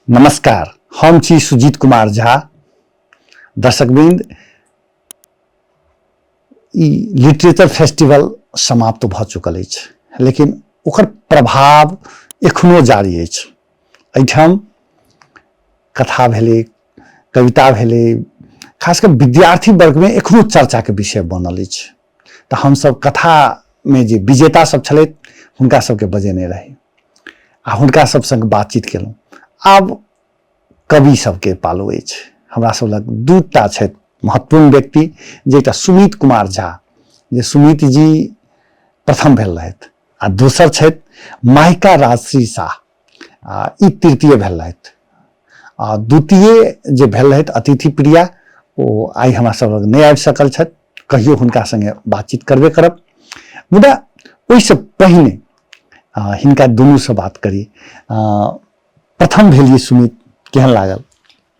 नमस्कार, हम छी सुजीत कुमार झा। दर्शकवृंद, ई लिटरेचर फेस्टिवल समाप्त भऽ चुकल अछि, लेकिन ओकर प्रभाव एखनो जारी अछि। एहिठाम कथा भेलै, कविता भेलै, खास कऽ विद्यार्थी वर्गमे एखनो चर्चाके विषय बनल अछि। तऽ हमसभ कथामे जे विजेता सब छलथि हुनका सबके बजेने रही आ हुनका सब संग बातचीत केलहुँ। आब कवि सबके पालो अछि। हमरा सब लग दूटा छथि महत्वपूर्ण व्यक्ति, जे एकटा सुमित कुमार झा, जे सुमित जी प्रथम भेल रहथि, आ दोसर छथि माहिका राजश्री शाह, आ ई तृतीय भेल रहथि। आ द्वितीय जे भेल रहथि अतिथि प्रिया, ओ आइ हमरा सब लग नहि आबि सकल छथि, कहियो हुनका संगे बातचीत करबे करब। मुदा ओहिसँ पहिने हिनका दुनूसँ बात करी। प्रथम भेलियै सुमित, केहन लागल?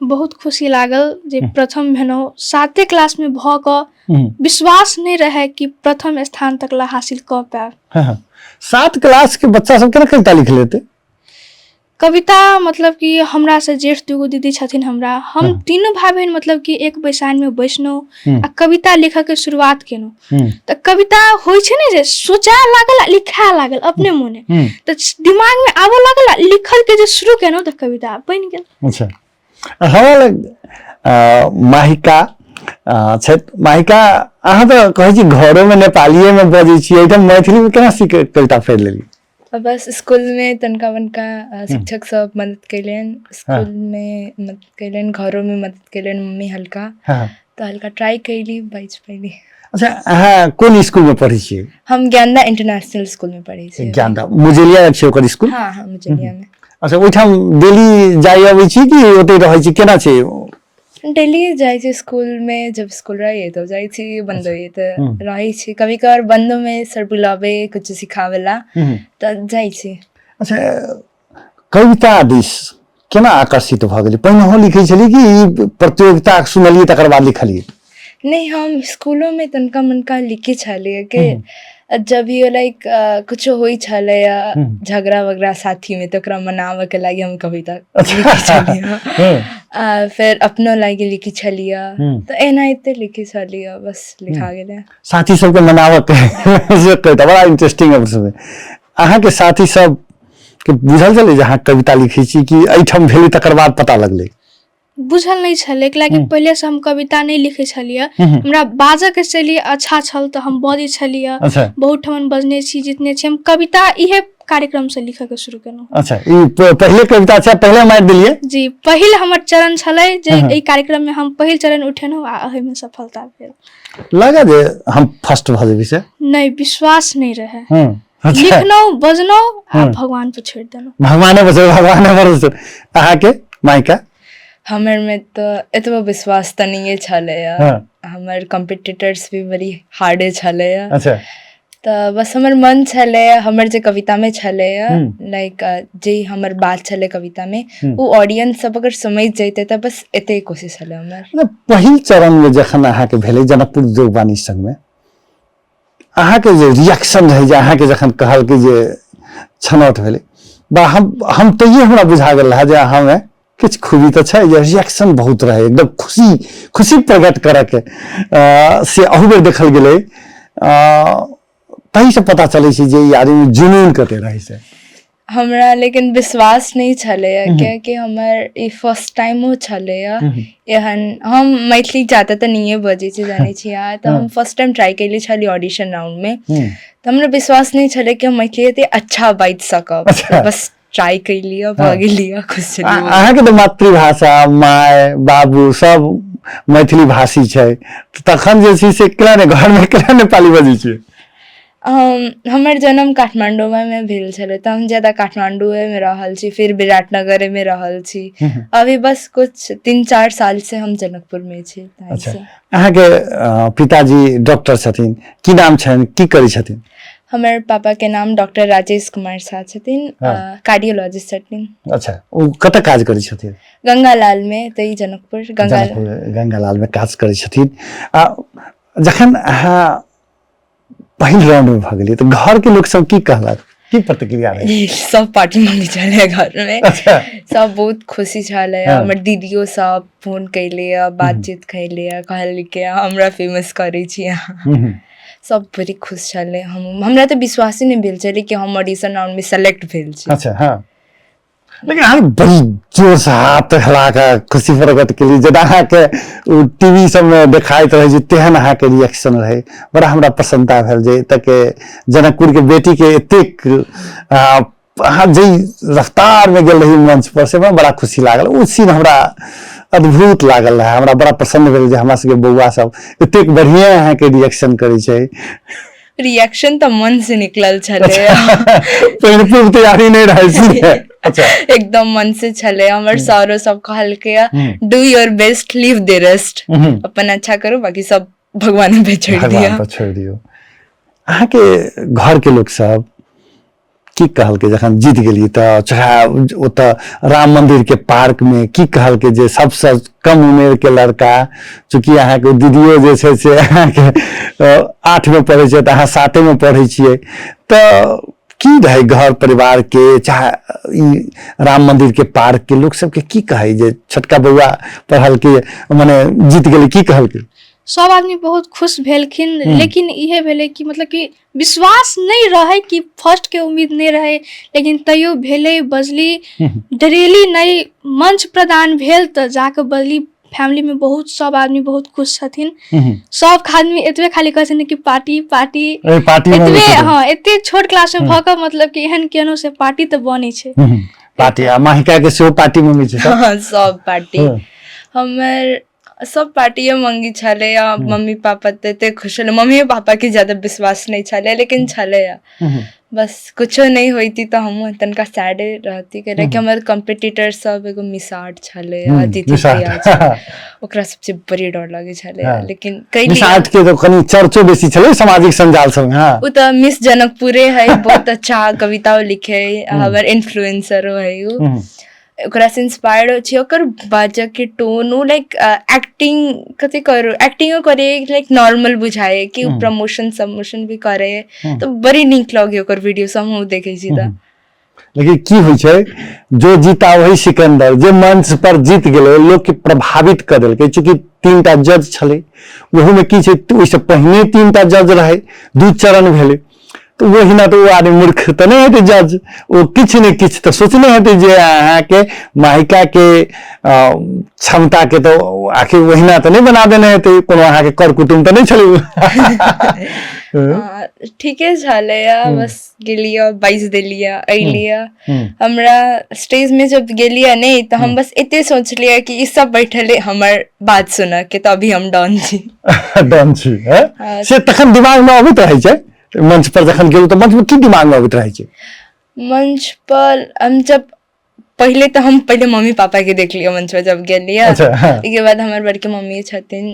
बहुत खुशी लागल जे प्रथम भेलहुँ। 7 क्लास में भऽ कऽ विश्वास नहि रहै कि प्रथम स्थान तक ला हासिल कऽ पायब। 7 क्लास के बच्चा सब केना कविता लिख लेते? कविता मतलब कि हमरा से जेठ दूगो दीदी छथिन हमरा, हम तीनू भाई बहन मतलब कि एक बैसान में बैसलहुँ आ कविता लिखऽ के शुरुआत केलहुँ। तऽ कविता होइ छै ने जे सोचा लागल आ लिखा लागल अपने मोने, तऽ दिमाग में आबऽ लागल आ लिखल के जे शुरू केलहुँ तऽ कविता बनि गेल। अच्छा, हमरा लग माहिका छथि। माहिका, अहाँ तऽ कहै छी घरोमे नेपालिएमे बजै छी, एहिठाम मैथिलीमे केना सीख कविता पढ़ि लेली? बस स्कूलमे तनका मनका शिक्षक सब मदद कयलनि, स्कूलमे मदद कयलनि, घरोमे मदद कयलनि मम्मी हल्का। तऽ हल्का ट्राई कयली, बाजि पैली। अच्छा, अहाँ कोन स्कूलमे पढ़ै छियै? हम ज्ञानदा इंटरनेशनल स्कूलमे पढ़ै छियै। ज्ञानदा मुजेलिया छै ओकर स्कूल? हाँ हाँ, मुजेलियामे। अच्छा, ओहिठाम डेली जाइ अबै छी कि ओतहि रहै छी, केना छै? डेली जाइ छी स्कूलमे, जब स्कूल रहैए तब जाइ छी, बन्द होइए तऽ रहै छी। कभी कभार बन्दोमे सर बुलाबै कुछ सिखाबै ला तऽ जाइ छी। अच्छा, कविता दिस केना आकर्षित भऽ गेली? पहिनहो लिखै छली कि ई प्रतियोगिता सुनलियै तकर बाद लिखलियै? नहि, हम स्कूलोमे तनका मनका लिखै छलियै कि जब ये लाइक कुछो होइ छलै झगड़ा वगड़ा साथीमे तऽ ओकरा मनाबऽके लागि हम कविता लिखै छलियै। फेर अपनो लागि लिखै छलियै, तऽ एनाहिते लिखै छलियै, बस लिखा गेलै। साथी सबके मनाबऽके से कविता बड़ा इंटरेस्टिंग है। अहाँके साथी सब के बुझल छलै जे अहाँ कविता लिखै छी कि एहिठाम भेलै तकर बाद पता लगलै? बुझल नहि छलै, कैलाकि पहिलेसँ हम कविता नहि लिखै छलियै। हमरा बाजऽके शैली अच्छा छल तऽ हम बजै छलियै। बहुत ठमन बजने छी, जितने छी हम कविता इहे कार्यक्रमसँ लिखऽके शुरू केलहुँ। अच्छा, ई पहिले कविता छै, पहिले मारि देलियै? जी, पहिल हमर चरण छलै जे एहि कार्यक्रममे हम पहिल चरण उठेलहुँ आ एहिमे सफलता भेल। लगा जे हम फर्स्ट भऽ जेबै से? नहि, विश्वास नहि रहै। लिखलहुँ, बजलहुँ आ भगवान पर छोड़ि देलहुँ। भगवाने बचल, भगवाने भरोसे। अहाँके मायका? हमर में तऽ एतबो विश्वास तऽ नहिए छलैए। हमर कम्पिटिटर्स भी बड़ी हार्डे छलैए। तऽ बस हमर मन छलैए, हमर जे कवितामे छलैए, लाइक जे हमर बात छलै कवितामे, ओ ऑडियंस सब अगर समझि जैतै तऽ बस एते कोशिश छलै हमर। पहिल चरणमे जखन अहाँके भेलै जनकपुर जोगबानी संगमे, अहाँके जे रिएक्शन रहै, जे अहाँके जखन कहलकै जे छनौट भेलै, बा हम तैयो हमरा बुझा गेल रहए जे अहाँमे किछु खूबी तऽ छै, जे रिएक्शन बहुत रहै, एकदम खुशी खुशी प्रकट करऽके से अहू बेर देखल गेलै। ताहिसँ पता चलै छै जे ई आदमी जुनून कते रहै से। हमरा लेकिन विश्वास नहि छलैए, कियाकि हमर ई फर्स्ट टाइमो छलैए। एहन हम मैथिली जादा तऽ नहिए बजै छी, जानै छी अहाँ, तऽ हम फर्स्ट टाइम ट्राई केले छलियै ऑडिशन राउंडमे, तऽ हमरा विश्वास नहि छलै कि हम मैथिली एते अच्छा बाजि सकब। बस ट्राई केलियै, भऽ गेलियै, खुश छलियै। अहाँके तऽ मातृभाषा, माय बाबू सब मैथिली भाषी छै, तखन जे छै से केना नहि घरमे केना नेपाली बजै छियै? हमर जन्म काठमाण्डूमे भेल छलै, तऽ हम ज्यादा काठमाण्डूएमे रहल छी, फिर विराटनगरेमे रहल छी। अभी बस कुछ 3-4 साल से हम जनकपुरमे छी। अच्छा, अहाँके पिताजी डॉक्टर छथिन, की नाम छनि, की करै छथिन? हमर पापाके नाम डॉक्टर राजेश कुमार साह छथिन, कार्डियोलॉजिस्ट छथिन। अच्छा, ओ कतऽ काज करै छथिन? गंगालालमे, तऽ जनकपुर गंगालालमे काज करै छथिन। आ जखन अहाँ पहिल राउंड में भऽ गेलियै तऽ घरके लोक सब की कहलक? की प्रतिक्रिया रहै? सब पार्टी मंगी छलै घर में। अच्छा। सब बहुत खुशी छलै। हमर दीदियो सब फोन कैले, बातचीत कैले, कहलकै हमरा फेमस करै छी अहाँ। सब बड़ी खुश छलै। हम हमरा तऽ विश्वासे नहि भेल छलै कि हम ऑडिशन राउंड में सेलेक्ट भेल छी। अच्छा, हाँ, लेकिन अहाँ बड़ी जोर से हाथ हिला कऽ खुशी प्रकट केली, जेना अहाँके ओ टीवी सबमे देखाइत रहै छै तेहन अहाँके रिएक्शन रहै। बड़ा हमरा प्रसन्नता भेल जे एतऽ के जनकपुर के बेटी के एतेक अहाँ जाहि रफ्तार में गेल रही मंच पर से हमरा बड़ा खुशी लागल। ओ सीन हमरा अद्भुत लागल रहै, हमरा बड़ा प्रसन्न भेल जे हमरा सबके बौआ सब एतेक बढ़िया अहाँके रिएक्शन करै छै। रिएक्शन तऽ मन से निकलल छलै। पहिने पूर्व तैयारी नहि रहै छै। अच्छा। एकदम मन से छलै। हमर सरो सब कहलकै do your best, leave the rest, अपन अच्छा करू, बाकी सब भगवान पे छोड़ भगवान दिया। पर छोड़ दियौ। अहाँके घर के लोक सब की कहलकै जखन जीत गेलियै तऽ चढ़ा ओतऽ राम मंदिर के पार्क में की कहलकै जे सबसँ कम उमेर के लड़का, चूँकि अहाँके दीदियो जे छै से अहाँके 8 में पढ़ै छै तऽ अहाँ 7 में पढ़ै छियै, तऽ की रहै घर परिवार के चाहे ई राम मंदिर के पार्क के लोक सबके की कहै जे छोटका बौआ पढ़लकै मने जीत गेलै, की कहलकै? सब आदमी बहुत खुश भेलखिन, लेकिन इहे भेलै कि मतलब कि विश्वास नहि रहै कि फर्स्ट के उम्मीद नहि रहै, लेकिन तैयो भेलै, बजली, डरेली नहि, मंच प्रदान भेल तऽ जाकऽ बजली। फैमिली में बहुत सब आदमी बहुत खुश छथिन। सब आदमी एतबे खाली कहै छथिन कि पार्टी पार्टी पार्टी एतबे। हाँ, एते छोट क्लास में भऽ कऽ मतलब कि एहन केनो से पार्टी तऽ बनै छै। पार्टी आ माहिका के सेहो पार्टी मंगै छै सब? हाँ, सब पार्टी। हमर सब पार्टिए मंगी छलै। मम्मी पापा तऽ एते खुश छलै, मम्मी पापा के ज्यादा विश्वास नहि छलै, लेकिन छलै। बस कुछो नहि होइती तऽ हमहूँ तनिका सैडे रहती, कैलाकि हमर कॉम्पिटिटर सब एगो मिसाट छलै, अतिथि प्रिया छलै, ओकरा सबसे बड़ी डर लगै छलै, लेकिन कैली। मिसाट के तऽ कनि चर्चो बेसी छलै सामाजिक संजाल सब। हाँ, ओ तऽ मिस जनकपुरे है, बहुत अच्छा कविता लिखे, हमर इन्फ्लुएंसरो है उ। ओकरा से इंस्पायर्ड होइ छी। ओकर बाजऽ के टोन, ओ लाइक एक्टिंग कथी करू, एक्टिंगो करे लाइक नॉर्मल बुझाए कि ओ प्रमोशन समोशन भी करे, तऽ बड़ी नीक लगे ओकर वीडियो सब हमहूँ देखै छी तऽ। लेकिन की होइ छै, जो जीता वही सिकंदर, जे मंच पर जीत गेलै लोक के प्रभावित कऽ देलकै। चूँकि 3टा जज छलै, ओहूमे की छै ओहिसँ पहिने 3टा जज रहै, 2 चरण भेलै, तऽ ओहिना तऽ ओ आदमी मूर्ख तऽ नहि हेतै जज, ओ किछु ने किछु तऽ सोचने हेतै जे अहाँके माहिका के क्षमता के तऽ आखिर ओहिना तऽ नहि बना देने हेतै, कोनो अहाँके कर कुटुम तऽ नहि छलै। ठीके छलै, बस गेलियै, बाजि देलियै, अयलियै। हमरा स्टेज में जब गेलियै नहि तऽ हम बस एते सोचलियै कि ई सब बैठल हमर बात सुनऽ के, तऽ अभी हम डन छी। डन छी। से तखन दिमाग में अबैत रहै छै? मंच पर जखन गेलहुँ तऽ मंच में की दिमाग में अबैत रहै छै? मंच पर हम जब पहिले तऽ हम पहिले मम्मी पापा के देखलियै मंच पर जब गेलियै। अच्छा, हाँ। ओहिके बाद हमर बड़के मम्मी छथिन,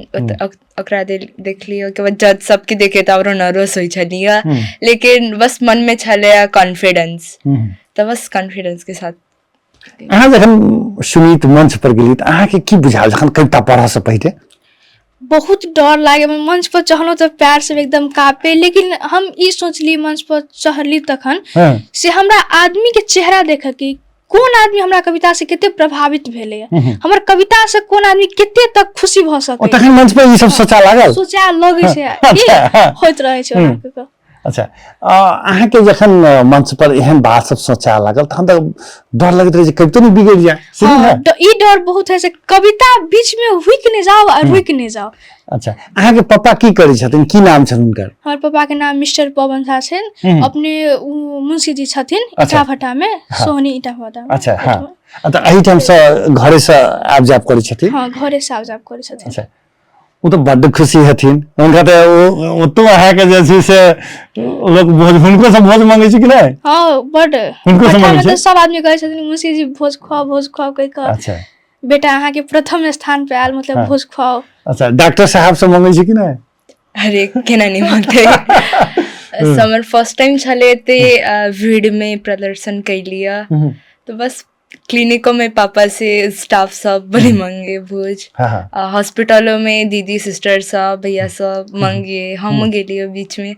ओकरा देखलियै। ओहिके बाद जज सबके देखे तऽ आरो नर्वस होइ छलियै, लेकिन बस मन में छलै कॉन्फिडेंस, तऽ बस कॉन्फिडेंस के साथ। अहाँ जखन सुनीत मंच पर गेली तऽ अहाँके की बुझायल जखन कविता पढ़ऽ से पहिले? बहुत डर लागे, मंच पर चढ़लहुँ तऽ पैर सब एकदम काँपे, लेकिन हम ई सोचली मंच पर चढ़ली तखन से हमरा आदमी के चेहरा देखऽ के, कोन आदमी हमरा कविता से कते प्रभावित भेलै, हमर कविता से कोन आदमी कते तक खुशी भऽ सकै। तखन मंच पर ई सब सोचा लागल? सोचा लगै छै, होइत रहै छै। अच्छा, अहाँके जखन मंच पर एहन बात सब सोचा लागल तखन तऽ डर लगैत रहै जे कवितो नहि बिगड़ि जाय। ई डर बहुत है से कविता बीच में रुकि नहि जाओ आ रुकि नहि जाओ। अच्छा, अहाँके पापा की करै छथिन, की नाम छनि हुनकर? हमर पापा के नाम मिस्टर पवन झा छनि, अपने मुंशी जी छथिन ईटा भट्टा में, सोहनी ईटा भट्टा में। अच्छा, हाँ, तऽ एहिठाम से घरे से आब जाब करै छथिन? हाँ, घरे से आब जाब करै छथिन। अच्छा, ओ तऽ बड्ड खुशी हेथिन हुनका तऽ। ओ ओतौ अहाँके जे छै से लोक भोज, हुनको सब भोज मंगै छै कि नहि? हाँ, बड्ड। हुनको सब मंगै छै? सब आदमी कहै छथिन मुंशी जी भोज खुआओ, भोज खुआओ कहि कऽ। अच्छा, बेटा अहाँके प्रथम स्थान पे आयल, मतलब भोज खुआओ। अच्छा, डॉक्टर साहब सब मंगै छै कि नहि? अरे केना नहि मांगतै। हमर फर्स्ट टाइम छलै एते भीड़ में प्रदर्शन कैलियै, तऽ बस क्लिनिको में पापा से स्टाफ सब बड़ी मंगे भोज। हाँ हाँ हॉस्पिटलों में दीदी सिस्टर सब भैया सब मंगे, हम गेलिए बीच में,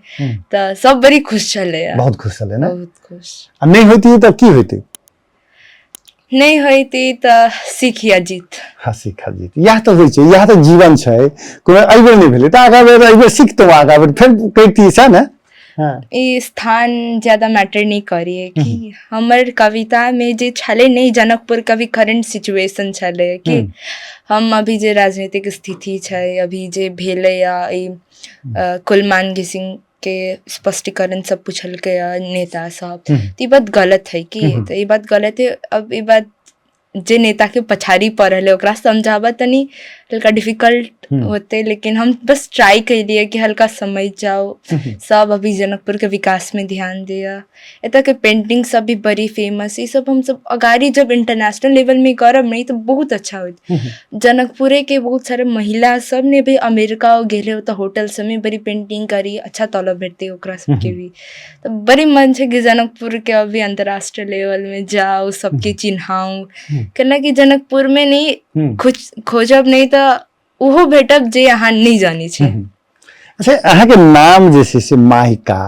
तऽ सब बड़ी खुश छलै। बहुत खुश छलै ने? बहुत खुश। आ नहि होइती तऽ की होइती? नहि होइती तऽ सीख या जीत। हाँ, सीख आ जीत, इएह तऽ होइ छै, इएह तऽ जीवन छै। कोनो एहिबेर नहि भेलै तऽ आगाँ बेर, एहिबेर सिखतहुँ, आगाँ बेर फेर करितियै, सएह ने? हाँ। ई स्थान ज्यादा मैटर नहीं करिए कि हमर कविता में जे छलै नहि, जनकपुर के अभी करंट सिचुएशन छलै कि हम अभी जे राजनीतिक स्थिति छै, अभी जे भेलै या ई कुलमान घिसिंग के स्पष्टीकरण सब पुछलकै नेता सब, तऽ ई बात गलत है कि, तऽ ई बात गलत है। अब ई बात जे नेता के पछाड़ी पड़ल है ओकरा समझाबऽ तनी हल्का डिफिकल्ट होते, लेकिन हम बस ट्राई कैलिए कि हल्का समझ जाओ सब, अभी जनकपुर के विकास में ध्यान दिया। एतऽ के पेंटिंग सब भी बड़ी फेमस, ई सब हम सब अगाड़ी जब इंटरनेशनल लेवल में करब नहीं तो बहुत अच्छा होत। जनकपुरे के बहुत सारे महिला सब ने भी अमेरिका गेले, ओतऽ होटल सब में बड़ी पेंटिंग करी, अच्छा तलब भेटते ओकरा सबके भी। तऽ बड़ी मन छै कि जनकपुर के अभी अंतर्राष्ट्रीय लेवल में जाउ, सबके चिन्हाउ, केना कि जनकपुर में नहीं खोजब नहीं तऽ ओहो भेटब जे अहाँ नहीं जानै छी। अच्छा, अहाँके नाम जे छै से माहिका,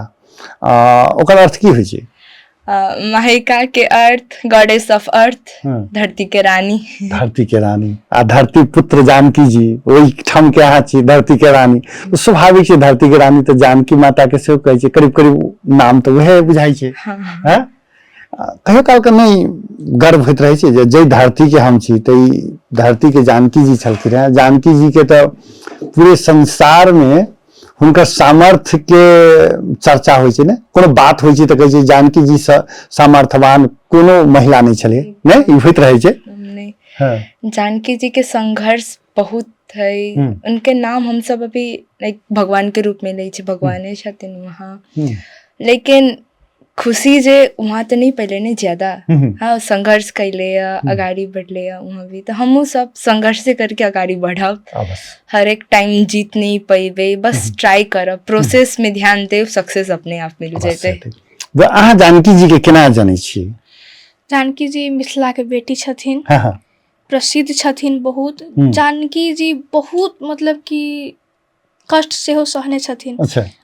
ओकर अर्थ की होइ छै? माहिका के अर्थ गॉडेस ऑफ अर्थ, धरती के रानी। धरती के रानी आ धरती पुत्र जानकी जी, ओहि ठाम के अहाँ छी धरती के रानी, तऽ स्वाभाविक छै धरती के रानी तऽ जानकी माता के सेहो कहै छै, करीब करीब नाम तऽ उएह बुझाइ छै। हँ, कहियो काल के नहि गर्व होइत रहै छै जे जाहि धरती के हम छी ताहि धरती के जानकी जी छलखिन हेँ? जानकी जी के तऽ पूरे संसार में हुनकर सामर्थ्य के चर्चा होइ छै ने, कोनो बात होइ छै तऽ कहै छै जानकी जी सँ सामर्थ्यवान कोनो महिला नहि छलै ने, ई होइत रहै छै। नहीं। जानकी जी के संघर्ष बहुत है। उनके नाम हम सब अभी लाइक भगवान के रूप में लै छी, भगवाने छथिन वहाँ। लेकिन खुशी जे वहाँ तऽ नहीं पहले नहीं ज्यादा। हाँ, संघर्ष कैले या अगाड़ी बढ़ले या वहाँ भी, तऽ हमहूँ सब संघर्ष करके अगाड़ी बढ़ब। अवश्य। हर एक टाइम जीत नहीं पैबे, बस ट्राई करब, प्रोसेस में ध्यान देब, सक्सेस अपने आप मिल अवश्य जेतै। हेतै। अहाँ जानकी जी के केना जनै छी? जानकी जी मिथिला के बेटी छथिन। हाँ हाँ प्रसिद्ध छथिन बहुत। जानकी जी बहुत मतलब कि कष्ट सेहो सहने छथिन।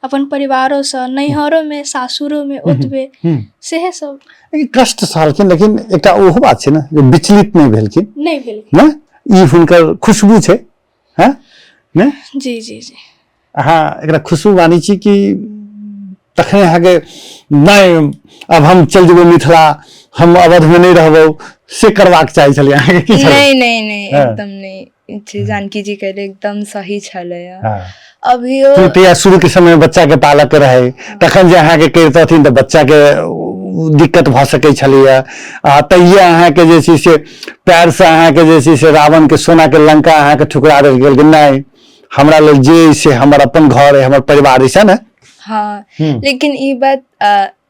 अपन परिवारोसँ, नैहरोमे, सासुरोमे ओतबे सेहे सब। लेकिन कष्ट सहलखिन, लेकिन एकटा ओहो बात छै ने जे विचलित नहि भेलखिन। नहि भेलखिन ने, ई हुनकर खुशबू छै, हैं ने? जी जी जी। अहाँ एकरा खुशबू मानै छी कि तखने अहाँके नहि अब हम चलि जेबै मिथिला, हम अवधमे नहि रहबै, से करबाक चाही छलै अहाँके की छलै? नहीं नहीं नहीं। एकदम नहीं जे जानकी जी कहले एकदम सही छलै। अभियो तो तहिया शुरू के समय में बच्चा के पालक रहे, तखन जे अहाँके करितथिन तऽ बच्चा के दिक्कत भऽ सकै छलैया, आ तहिया अहाँके जे छै से पैरसँ अहाँके जे छै से रावण के सोना के लंका अहाँके ठुकरा देल गेल कि नहि, हमरा लेल जे अइ से हमर अपन घर अइ, हमर परिवार अइ, सएह ने? हाँ। लेकिन ई बात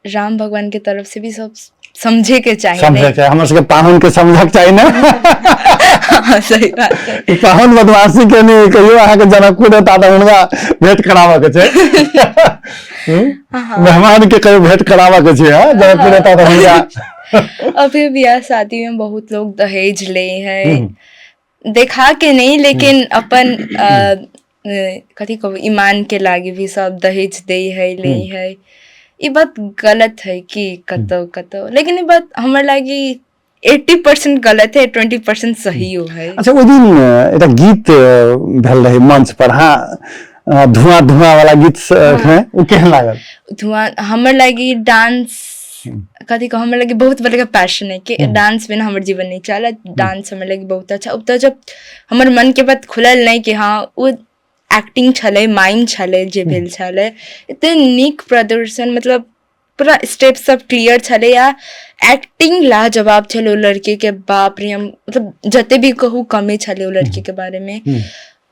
राम भगवान के तरफ से भी सब समझे के चाहिए। समझे के, हमर सबके पाहुन के समझक चाही ने। हाँ, सही बात है। ई पाहुन बदमाशी के नहि कहियो अहाँके जनकपुर एता तऽ हुनका भेंट कराबऽ के छै। हाँ। मेहमान के कहियो भेंट कराबऽ के छै, हाँ? जनकपुर एता तऽ हुनका। अभी ब्याह शादी में बहुत लोग दहेज ले है, देखा के नहीं, लेकिन अपन कथी कहू, ईमान के लागी भी सब दहेज दे है, ले है। ई बात गलत है कि कतौ कतौ, लेकिन ई बात हमर लागी 80% गलत है, 20% सही है। अच्छा, ओहि दिन एकटा गीत भेल रहै मंच पर, हाँ, धुआं धुआं वाला गीत है, ओ केहन लागल? धुआं हमर लागी डांस कथी कहू, हमर लागी बहुत बड़का पैशन है कि डांस बिना हमर जीवन नहीं चलत। डांस हमर लागी बहुत अच्छा। अब तऽ जब हमर मन के बात खुलल नहीं कि हाँ, ओ एक्टिंग छलै, माइम छलै जे भेल छलै, एते नीक प्रदर्शन, मतलब पूरा स्टेप सब क्लियर छलै या एक्टिंग लाजवाब छलै ओ लड़की के। बाप रे, हम मतलब जते भी कहू कमे छलै ओ लड़की के बारे में।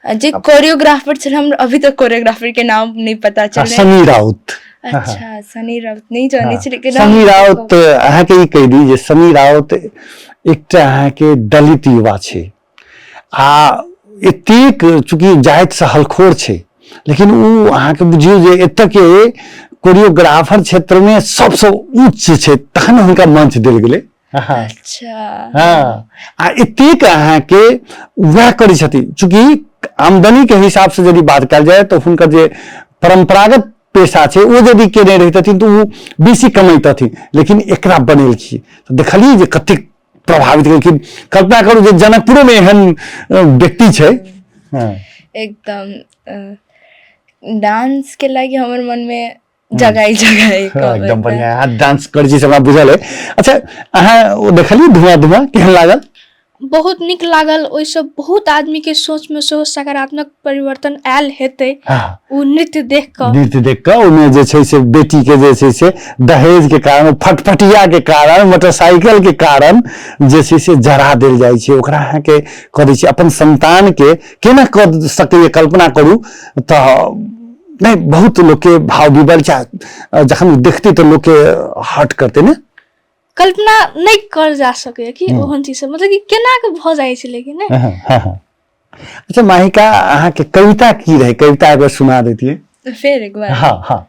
जे कोरियोग्राफर छलै, हम अभी तक कोरियोग्राफर के नाम नहीं पता चले। सनी राउत। अच्छा, सनी राउत नहीं जानै छी, लेकिन सनी राउत, अहाँके ई कहि दी जे सनी राउत एकटा अहाँके दलित युवा छै, आ एतेक चूँकि जातिसँ हलखोर छै, लेकिन ओ अहाँके बुझियौ जे एतऽ के कोरियोग्राफर क्षेत्रमे सबसँ उच्च छै, तखन हुनका मंच देल गेलै। हाँ। अच्छा। हाँ, आ एतेक अहाँके वएह करै छथिन। चूँकि आमदनी के हिसाब से यदि बात कयल जाय तऽ हुनकर जे परम्परागत पेशा छै ओ यदि केने रहितथिन तऽ ओ बेसी कमैतथिन, लेकिन एकरा बनेलखिन तऽ देखलियै जे कतेक प्रभावित केलखिन। कल्पना करू जे जनकपुरोमे एहन व्यक्ति छै। हाँ। एकदम डांस के लागि हमर मन में जगाई जगाई। हाँ, एकदम बढ़िया, अहाँ डांस करै छी से हमरा बुझल है। अच्छा, अहाँ ओ देखलियै धुआं धुआं, केहन लागल? बहुत नीक लागल। ओहिसँ बहुत आदमीके सोचमे सेहो सकारात्मक परिवर्तन आयल हेतै। हाँ। ओ नृत्य देख कऽ, नृत्य देख कऽ, ओहिमे जे छै से बेटी के जे छै से दहेज के कारण, फटफटिया के कारण, मोटरसाइकिल के कारण जे छै से जरा देल जाइ छै ओकरा। अहाँके कऽ दै छै अपन संतान के, केना कऽ सकैए कल्पना करू। तऽ नहि, बहुत लोकके भाव विबल छै, जखन देखतै तऽ लोकके हर्ट करतै ने। कल्पना नहि कर जा सकैए कि ओहन चीज सब मतलब कि केना के भऽ जाइ छै, लेकिन नहि। हाँ, हाँ, हाँ। अच्छा माहिका, अहाँके कविता की रहै? कविता एक बार सुना देतियै। फेर एक बार? हाँ हाँ।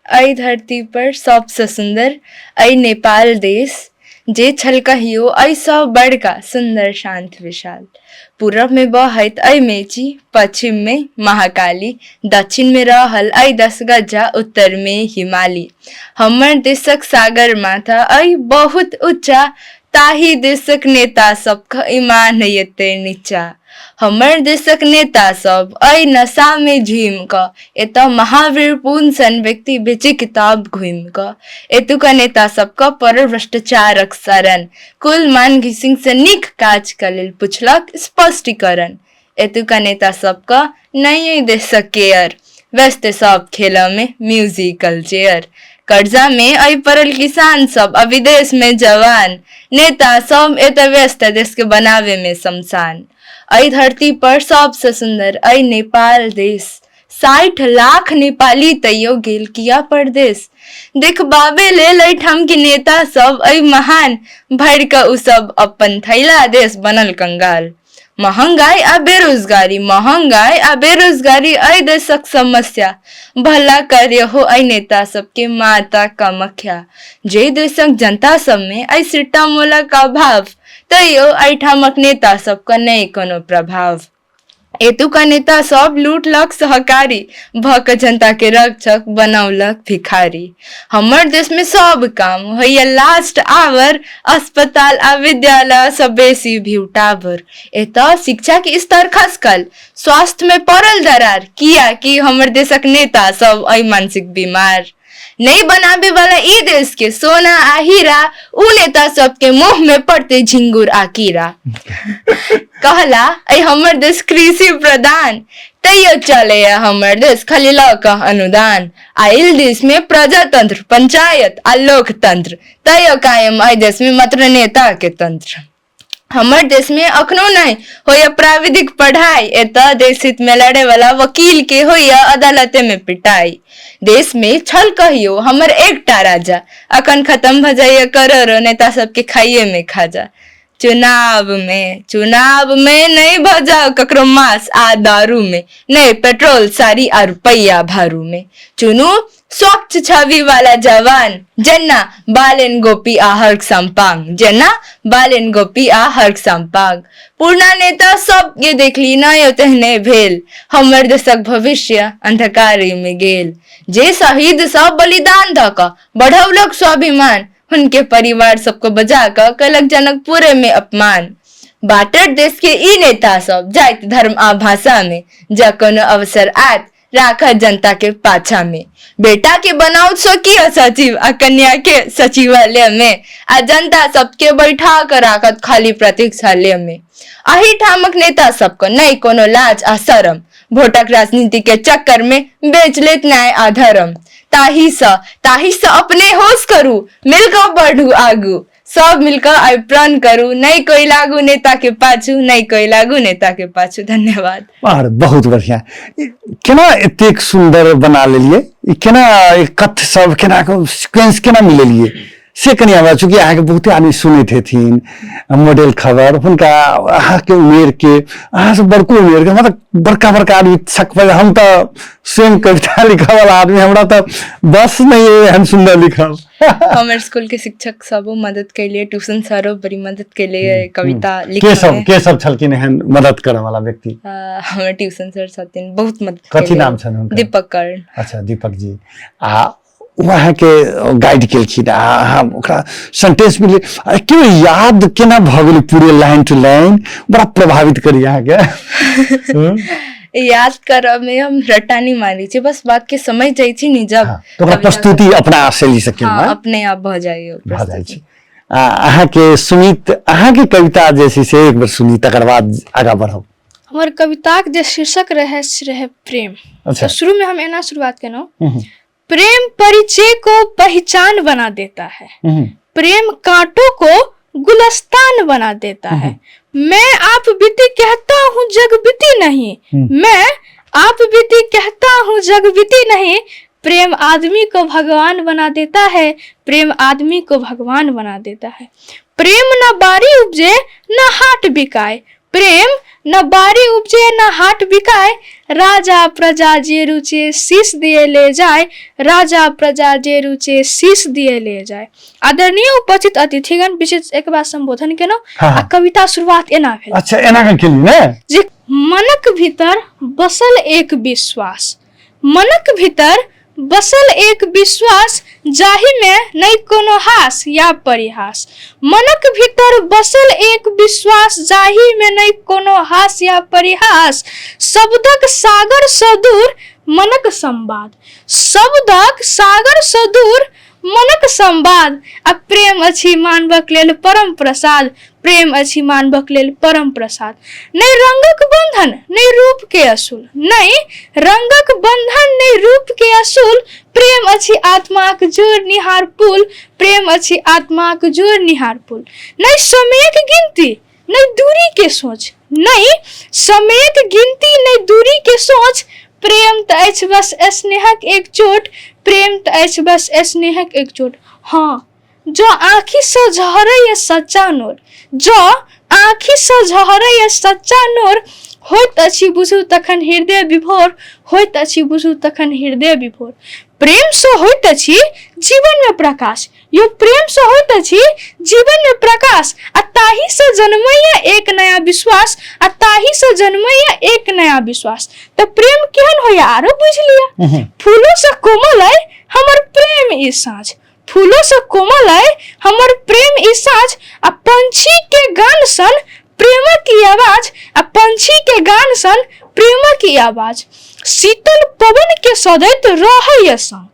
एहि धरती पर सबसँ सुन्दर एहि नेपाल देश, जे छल कहियो एहिसँ बड़का सुन्दर शान्त विशाल। पूरब में बहैत एहि मेची, पश्चिम में महाकाली, दक्षिण में रहल एहि दसगज्जा, उत्तर में हिमाली। हमर देशक सागर माथा एहि बहुत ऊँचा, ताहि देशक नेता सबके ईमान एते नीचा। हमर देशक नेता सब एहि नशा में झूमि कऽ, एतऽ महावीर पून सन व्यक्ति बेचे किताब घूमि कऽ। एतुका नेता सबके पड़ल भ्रष्टाचारक शरण, कुलमान घिसिंग से नीक काज के लेल पुछलक स्पष्टीकरण। एतुका नेता सबके नहि देशक केयर, व्यस्त सब खेल में म्यूजिकल चेयर। कर्जा में अइ पड़ल किसान सब आ विदेश में जवान, नेता सब एतऽ व्यस्त देश के बनावे में शमशान। एहि धरती पर सबसँ सुन्दर अइ नेपाल देश, 60 लाख नेपाली तैयो गेल किया परदेश? देखबाबे लेल एहिठाम के नेता सब अइ महान, भरि कऽ ओ सब अपन थैला देश बनल कंगाल। महंगाई आ बेरोजगारी, महंगाई आ बेरोजगारी एहि देशक समस्या, भला कार्य हो एहि नेता सबके माता कामाख्या। जे देशक जनता सबमे एहि सिट्टा मोलक अभाव, तैयो एहिठामक नेता सबके नहि कोनो प्रभाव। एतुका नेता सब लूटलक सहकारी भऽ कऽ जनता के रक्षक बनौलक भिखारी। हमर देश में सब काम होइया लास्ट आवर, अस्पताल आ विद्यालय सब बेसी व्यू टावर। एतऽ शिक्षा के स्तर खसकल, स्वास्थ्य में पड़ल दरार, किया कि हमर देशक नेता सब अइ मानसिक बीमार। नहीं बनाबे वाला ई देश के सोना आ हीरा, उ नेता सबके मुंह में पड़ते झिंगुर आ कीड़ा। कहला ऐ हमर देश कृषि प्रधान, तैयो चले हमर देश खाली लऽ कऽ अनुदान। आइल देश में प्रजातंत्र, पंचायत आ लोकतंत्र, तैयो कायम एहि देश में मात्र नेता के तंत्र। हमर देश में अखनो नहीं होइया प्राविधिक पढ़ाई, एतऽ देश हित में लड़े वाला वकील के होइया अदालते में पिटाई। देश में छल कहियो हमर एकटा राजा, अखन खत्म भऽ जाइया करोड़ो नेता सबके खाइये में खाजा। चुनाव में नहीं भऽ जाओ ककरो मांस आ दारू में, नहीं पेट्रोल साड़ी आ रुपैया भारू में। चुनू स्वच्छ छवि वाला जवान, जेना बालेन गोपी आ हर्क सम्पांग, जेना बालेन गोपी आ हर्क सम्पांग। पुरना नेता सब के देखली नहि तेहने भेल, हमर देशक भविष्य अंधकारी में गेल। जे शहीद सब बलिदान धऽ कऽ बढ़ौलक स्वाभिमान, हुनके परिवार सबको बजा कऽ कयलक जनकपुरे में अपमान। बाटर देश के ई नेता सब जाति धर्म आ भाषा में, जँ कोनो अवसर आयत राखत जनता के पाछा में। बेटा के बनाओ स्वकीय सचिव आ कन्या के सचिवालय में, आ जनता सबके बैठा कर राखत खाली प्रतीक्षालय में। अही ठामक नेता सबके नहीं कोनो लाज आ शरम, वोटक राजनीति के चक्कर में बेच लेत न्याय आ धर्म। ताही से अपने होश करू, मिलकर बढ़ू आगू, सब मिलकर आइ प्रण करू, नहीं कोई लागू नेता के पाछू, नहीं कोई लागू नेता के पाछू। धन्यवाद। आर बहुत बढ़िया। ई केना एतेक सुंदर बना लेलिए? ई केना ई कथ्य सब केना सीक्वेंस केना मिलेलिए? से कनि हमरा, चूँकि अहाँके बहुते आदमी सुनैत हेथिन मॉडल खबर, हुनका अहाँके उमेरके, अहाँसँ बड़को उमेरके, हमरा तऽ बड़का बड़का आदमी छक पर, हम तऽ स्वयं कविता लिखऽवला आदमी, हमरा तऽ बस नहि अइ एहन सुन्दर लिखल। हमर स्कूल के शिक्षक सबो मदद कैलिए, ट्यूशन सरो बड़ी मदद कैलिए कविता के लिखऽ सब में। के सब छलखिन एहन मदद करऽ वाला व्यक्ति? हमर ट्यूशन सर छथिन, बहुत मदद कथी कैलिए। नाम छनि हुनकर? दीपक कर्ण। अच्छा, दीपक जी। आ ओ अहाँके गाइड केलखिन आ अहाँ ओकरा सेंटेंस मिले आ केओ याद केना भऽ गेलै पूरे लाइन टू लाइन? बड़ा प्रभावित करी अहाँके। हम्म? याद करऽ में हम रट्टा नहीं मारै छी, बस बात के समझ जाइ छी नि जब। हाँ, तऽ ओकरा कविता प्रस्तुति अपना शैली से केलहुँ। हाँ, अपने आप भऽ जाइए। भऽ जाइ छै। आ अहाँके सुनीत, अहाँके कविता जे छै से एक बेर सुनी, तकर बाद आगाँ बढ़ब। हमर कविताक जे शीर्षक रहै से रहै प्रेम। अच्छा। तऽ शुरूमे हम एना शुरुआत केलहुँ। हम्म, प्रेम परिचय को पहचान बना देता है, हम्म, प्रेम कांटों को गुलस्तान बना देता है, मैं आप बीती कहता हूँ जग बीती नहीं, मैं आप बीती कहता हूँ जग बीती नहीं, प्रेम आदमी को भगवान बना देता है, प्रेम आदमी को भगवान बना देता है। प्रेम न बारी उपजे न हाट बिकाए, प्रेम न बारी उपजे न हाट बिकाए, राजा प्रजा जे रुचे शीश दिए ले जाए, राजा प्रजा जे रुचे शीश दिए ले जाए। आदरणीय उपस्थित अतिथिगण, विशेष एक बार संबोधन केलहुँ। हाँ। आ कविता शुरुआत एना भेल। अच्छा, एना के केली ने। जे मनक भीतर बसल एक विश्वास, मनक भीतर बसल एक विश्वास, जाहिमे नहि कोनो हास या परिहास। मनक भीतर बसल एक विश्वास, जाहिमे नहि कोनो हास या परिहास। शब्दक सागरसँ दूर मनक संवाद, शब्दक सागरसँ दूर मनक संवाद। आ प्रेम अछि मानवक लेल परम प्रसाद, प्रेम अछि मानवक लेल परम प्रसाद। नहि रंगक बंधन नहि रूप के असूल, नहि रंगक बंधन नहि रूप के असूल, प्रेम अछि आत्माक जोड़निहार पुल, प्रेम अछि आत्माक जोड़निहार पुल। नहि समयक गिनती नहि दूरी के सोच, नहि समयक गिनती नहि दूरी के सोच, प्रेम तऽ अछि बस स्नेहक एक चोट, प्रेम तऽ अछि बस स्नेहक एक चोट। हँ, जँ आँखिसँ झहरैए सच्चा नोर, जँ आँखिसँ झहरैए सच्चा नोर, होइत अछि बुझू तखन हृदय विभोर, होइत अछि बुझू तखन हृदय विभोर। प्रेमसँ होइत अछि जीवनमे प्रकाश, यो प्रेमसँ होइत अछि जीवनमे प्रकाश, आ ताहिसँ जन्मैए एक नया विश्वास, आ ताहिसँ जन्मैए एक नया विश्वास। तऽ प्रेम केहन होइए आरो बुझि लिअ। फूलोसँ कोमल अइ हमर प्रेम ई साँझ, फूलोसँ कोमल अइ हमर प्रेम ई साँझ, आ पंछीके गान सन प्रेमक ई आवाज, आ पंछीके गान सन प्रेमक ई आवाज। शीतल पवनके सदैत रहैए संग,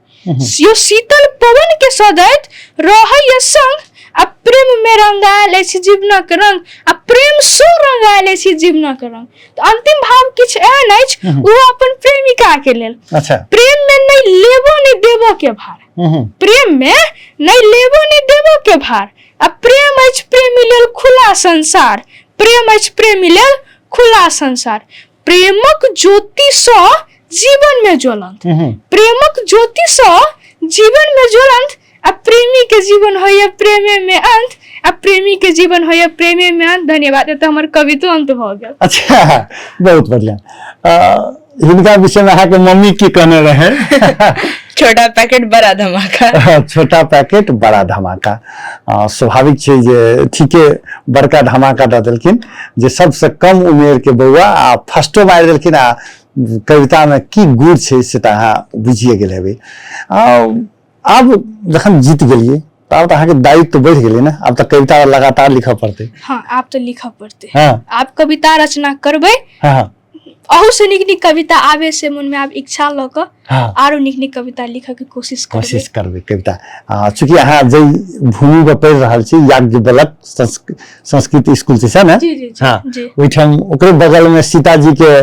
यो शीतल पवनके सदैत रहैए संग, आ प्रेममे रंगायल अछि जीवनक रंग, आ प्रेम सो रंगायल अछि जीवनक रंग। तऽ अंतिम भाव किछु एहन अछि ओ अपन प्रेमिकाके लेल। अच्छा। प्रेम में नहीं लेबो नहीं देबो के भार, प्रेम में नहीं लेबो नहीं देबो के भार, आ प्रेम अछि प्रेमी लेल खुला संसार, प्रेम अछि प्रेमी लेल खुला संसार। प्रेमक ज्योति सँ जीवन में ज्वलंत, प्रेमक ज्योति सँ जीवन में ज्वलंत, आ प्रेमी के जीवन होइए प्रेमे में अंत, आ प्रेमी के जीवन होइए प्रेमे में अंत। धन्यवाद। एतऽ हमर कवितो अंत भऽ गेल। अच्छा, बहुत बढ़िया। हिनका विषय में अहाँके मम्मी की कहने रहे? छोटा पैकेट बड़ा धमाका। छोटा पैकेट बड़ा धमाका। स्वाभाविक छै जे ठीके बड़का धमाका दऽ देलखिन जे सबसे कम उमेर के बौआ आ फर्स्टो मारि देलखिन। आ कविता में की गुण छै से तऽ अहाँ बुझिए गेल हेबै। आब जखन जीत गेलियै तऽ आब तऽ अहाँके दायित्व बढ़ि गेलै ने, आब तऽ कविता लगातार लिखऽ पड़तै। हाँ, आब तऽ लिखऽ पड़तै। हाँ। आब कविता रचना करबै। हाँ। अहू से नीक नीक कविता आबे से मन में आब इच्छा लऽ कऽ हाँ। आरो नीक नीक कविता लिखऽ के कोशिश करबै। कोशिश करबै कविता। चूँकि अहाँ जाहि भूमि पर पढ़ि रहल छी, याज्ञवल्क्य संस्कृत स्कूल छै ने? जी, जी, जी, हाँ। जी। ओहिठाम ओकरे बगल में सीताजी के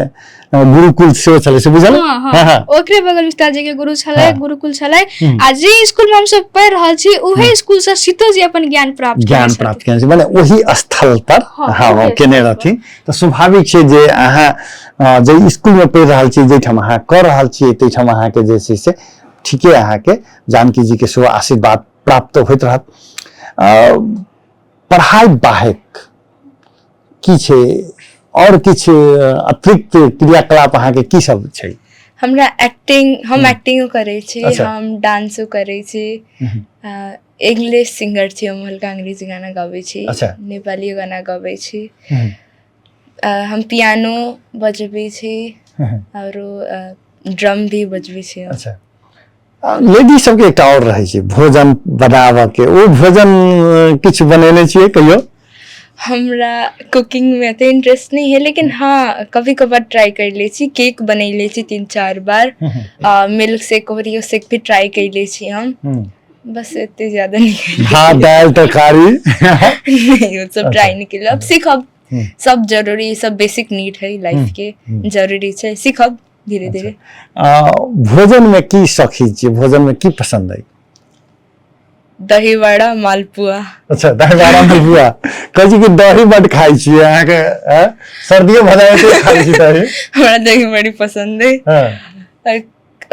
गुरुकुल सेहो छलै से बुझल? हाँ, हाँ, हाँ, हाँ। ओकरे बगल में सीताजी के गुरु छलै, हाँ। गुरुकुल छलै। हम्म। आ जे स्कूल में हमसब पढ़ि रहल छी उहे स्कूल से सीतो जी अपन ज्ञान प्राप्त केने ज्ञान छथिन। प्राप्त केने छै, माने ओहि स्थल पर। हाँ, हाँ, ओहि केने स्थल पर। रहथिन। तऽ स्वाभाविक छै जे अहाँ जाहि स्कूल में पढ़ि रहल छी, जाहिठाम अहाँ कऽ रहल छियै, ताहिठाम अहाँके जे छै से ठीके अहाँके जानकी जी के सेहो आशीर्वाद प्राप्त होइत रहत। पढ़ाइ बाहेक की छै और किछु अतिरिक्त क्रियाकलाप अहाँके की सब छै? हमरा एक्टिंग, हम एक्टिंगो करै छी। अच्छा। हम डांसो करै छी, इंग्लिश सिंगर छी हम, हल्का अंग्रेजी गाना गाबै छी। अच्छा। नेपाली गाना गाबै छी, हम पियानो बजबै छी आरो ड्रम भी बजबै छी। अच्छा, लेडीज सबके एकटा आओर रहै छै भोजन बनाबऽ के, ओ भोजन किछु बनेने छियै कहियो? हमरा कुकिंग में एते इंटरेस्ट नहीं है, लेकिन हाँ कभी कभार ट्राई कर ले छी। केक बनैले छी 3-4 बार, मिल्क शेक, ओरियो शेक भी ट्राई कर ले छी हम, बस एते ज्यादा नहीं। भात दालि तरकारी? नहीं, वो सब ट्राई नहीं केलहुँ। अब सीखब, सब जरूरी, सब बेसिक नीड है लाइफ के, जरूरी छै, सीखब धीरे धीरे। भोजन में की शौकीन छी, भोजन में की पसंद है? दही वड़ा मालपुआ। अच्छा, दही वड़ा मालपुआ। कहै छी कि दही बड खाइ छी अहाँके, सर्दियो भऽ जाइ छै खाइ छी दही? हमरा दही बड़ी पसंद है।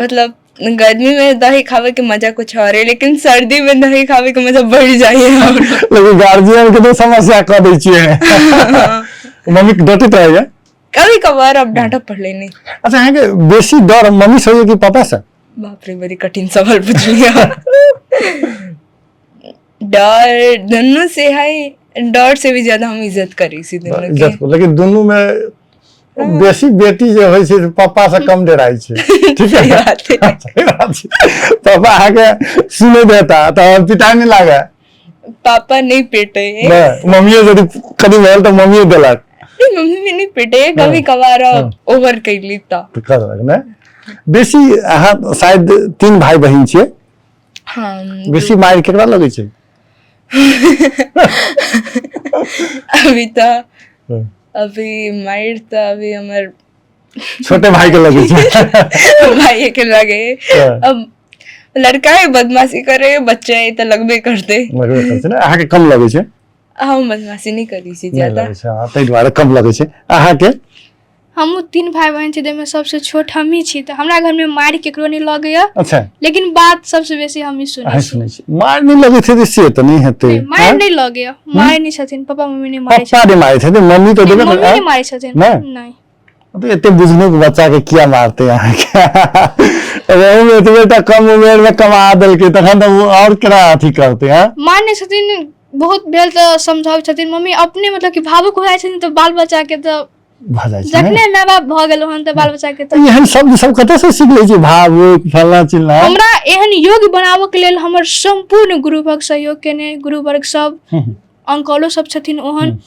मतलब गर्मी में दही खावे के मजा कुछ और है, लेकिन सर्दी में दही खावे के मजा बढ़ जाए। लेकिन गार्जियन के तो समस्या कऽ दै छियै, मम्मी डटैत रहैया? कभी कभार, अब डांटा पड़ले नहीं। अच्छा, अहाँके बेसी डर मम्मी से होइए कि पापा से? बाप रे, बड़ी कठिन सवाल पूछ लिया। डर दोनों से है, डर से भी ज्यादा हम इज्जत करी छी दोनों के। इज्जत, लेकिन दुनू में बेसी बेटी जे होइ छै से पापा से कम डराइ छै, ठीक है? सही बात है। सही बात छै। पापा अहाँके सुनै देता तऽ पिता नहि लागे? पापा नहीं पीटे। नहि, मम्मियो यदि कनि भेल तऽ मम्मियो देलक? नहीं, मम्मी भी नहीं पीटे, कभी कभार ओवर कैली तऽ। तऽ करलक ने बेसी। अहाँ शायद 3 भाई बहिन छियै? हाँ। बेसी मारि केकरा लगै छै? अभी तऽ अभी मारि तऽ अभी हमर छोटे भाई के लगै छै। भाई के लगे। अब लड़का है, बदमाशी करे, बच्चा है तऽ लगबे करते। लगबे करै छै ने? अहाँके कम लगै छै? हम बदमाशी नहीं करी छी नहि ज्यादा। लगै छै, हँ, ताहि दुआरे कम लगै छै। अहाँके? हमहूँ 3 भाई बहिन छी, ताहिमे सबसँ छोट हमही छी, तऽ हमरा घरमे मारि केकरो नहि लगैया। अच्छा। लेकिन बात सबसँ बेसी हमही सुनै अहाँ छी। सुनै छी। मारि नहि लगैत हेतै से तऽ नहि हेतै। मारि आँय? नहि लगैया, मारै नहि छथिन पापा, मम्मी नहि मारै। पप्पा नहि मारै छथिन, मम्मी तऽ देबे मम्मी करत। नहि मारै छथिन। नहि? नहि। तऽ एते बुझनुक बच्चा के किया मारते अहाँके? ओहूमे एतबे टा कम उमेर मे कमा देलकै तखन तऽ ओ आओर केना अथी करतै? हँ, मानै छथिन, बहुत भेल तऽ समझाबै छथिन मम्मी अपने, मतलब कि भावुक हो जाइ छथिन तऽ बाल बच्चा के तऽ भऽ जाइ छै ने? जखने माय बाप भऽ गेलहुँ हन तऽ बाल बच्चा के तऽ एहन शब्द सब कतऽसँ सीख लै छी, भावुक फल्लाँ चिल्लाँ? हमरा एहन योग्य बनाबऽ के लेल हमर सम्पूर्ण गुरुवर्ग सहयोग केने, गुरुवर्ग सब, अंकलो सब छथिन ओहन,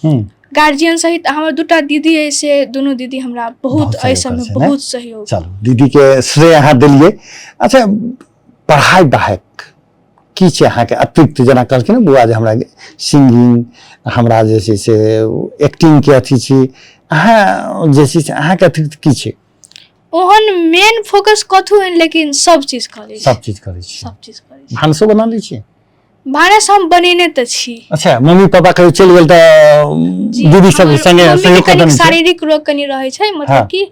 गार्जियन सहित हमर दूटा दीदी अइ, से दुनू दीदी हमरा बहुत बहुत एहि सहयोग सबमे करै छै, ने? बहुत सहयोग। चलू, दीदी के श्रेय अहाँ देलियै। अच्छा, पढ़ाइ बाहेक की छै अहाँके अतिरिक्त? जेना कहलखिन ने बौआ जे हमरा सिंगिंग, हमरा जे छै से एक्टिंग के अथी छी, अहाँ जे छै से अहाँके अतिरिक्त की छै? ओहन मेन फोकस कथू हन, लेकिन सब चीज करै छी। सब चीज करै छी? सब चीज करै छी। भानसो बना लै छी? भानस हम बनेने तऽ छी। अच्छा, मम्मी पापा कहियो चलि गेल तऽ जी, दीदी सब हमर संगे मम्मीके सहयोग कऽ कनिक देने छै? शारीरिक रोग कनि रहै छै, मतलब कि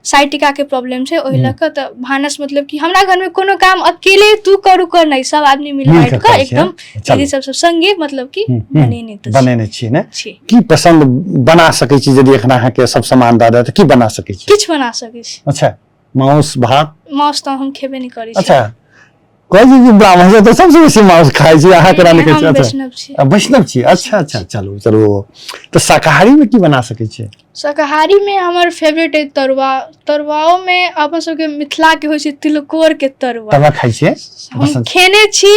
साइटिका के प्रॉब्लम छै, ओहि लऽ कऽ तऽ भानस, मतलब कि हमरा घरमे कोनो काम अकेले तू करू कर नहि, सब आदमी मिल मिल बाँटि कऽ कऽ करै छियै। एकदम। चलू। दीदी सब सब संगे मतलब कि बनेने तऽ छी। बनेने छियै ने? छी। की पसन्द बना सकै छी? यदि एखन अहाँके सब सामान दऽ देत तऽ की बना सकै छी? किछु बना सकै छी। अच्छा, माउस भात? माउस तऽ हम खेबे नहि करै छी। अच्छा, कहै छी कि ब्राह्मण सब तऽ सबसँ बेसी माउस खाइ छै, अहाँ केना नहि खाइ छी? हम अच्छा। वैष्णव छी। आ, वैष्णव छी, अच्छा अच्छा, चलू चलू, तऽ शाकाहारी मे की बना सकै छियै? शाकाहारी मे हमर फेवरेट अइ तरुआ। तरुआओ मे अपन सबके मिथिला के होइ छै तिलकोर के तरुआ। तरुआ खाइ छियै? हम पसन्द? खेने छी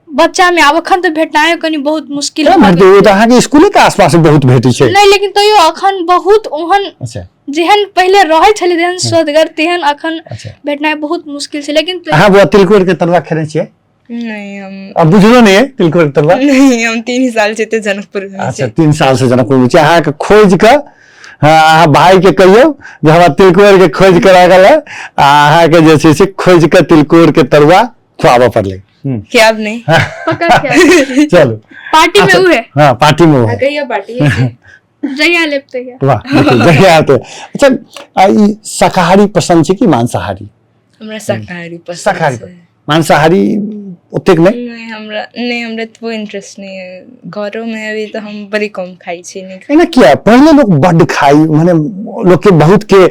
बच्चा मे, आब अखन तऽ भेटनाइ कनि बहुत मुश्किल केना भऽ भेटतै? गेल। ओ तऽ अहाँके स्कूले के आसपास बहुत भेटै छै। नहि, लेकिन तैयो अखन बहुत ओहन जेहन पहिले रहै छलै, जेहन स्वदगर, तेहन अखन भेटनाइ बहुत मुश्किल छै, लेकिन अहाँ बौआ तिलकोर के तरुआ खेने छियै? नहीं, हम अब बुझलो नहीं है तिलकोर के तरुआ? नहीं, हम 3 साल से तो जनकपुर में अच्छा, छी। 3 साल से जनकपुर में छी। अहाँके खोजि कऽ, हँ, अहाँ भाई के कहियौ जे हमरा तिलकोर के खोजि कऽ राखल है, आ अहाँके जे छै से खोजि कऽ तिलकोर के तरुआ खुआबऽ पड़लै। क्या अब नहीं पक्का क्या? चलू। पार्टी में उहे। हाँ, पार्टी में वो है। कहिया पार्टी है? जहिया लेब तहिया। वाह, बिल्कुल, जहिया आते। अच्छा, ई शाकाहारी पसंद छै कि मांसाहारी? हमरा शाकाहारी पसंद शाकाहारी छै। मांसाहारी ओतेक नहि? नहि, हमरा नहि, हमरा एतबो इंटरेस्ट नहि है। घरो में अभी तऽ हम बड़ी कम खाइ छी। नहि, एना किया? पहिले लोक बड्ड खाइ, माने लोकके बहुत के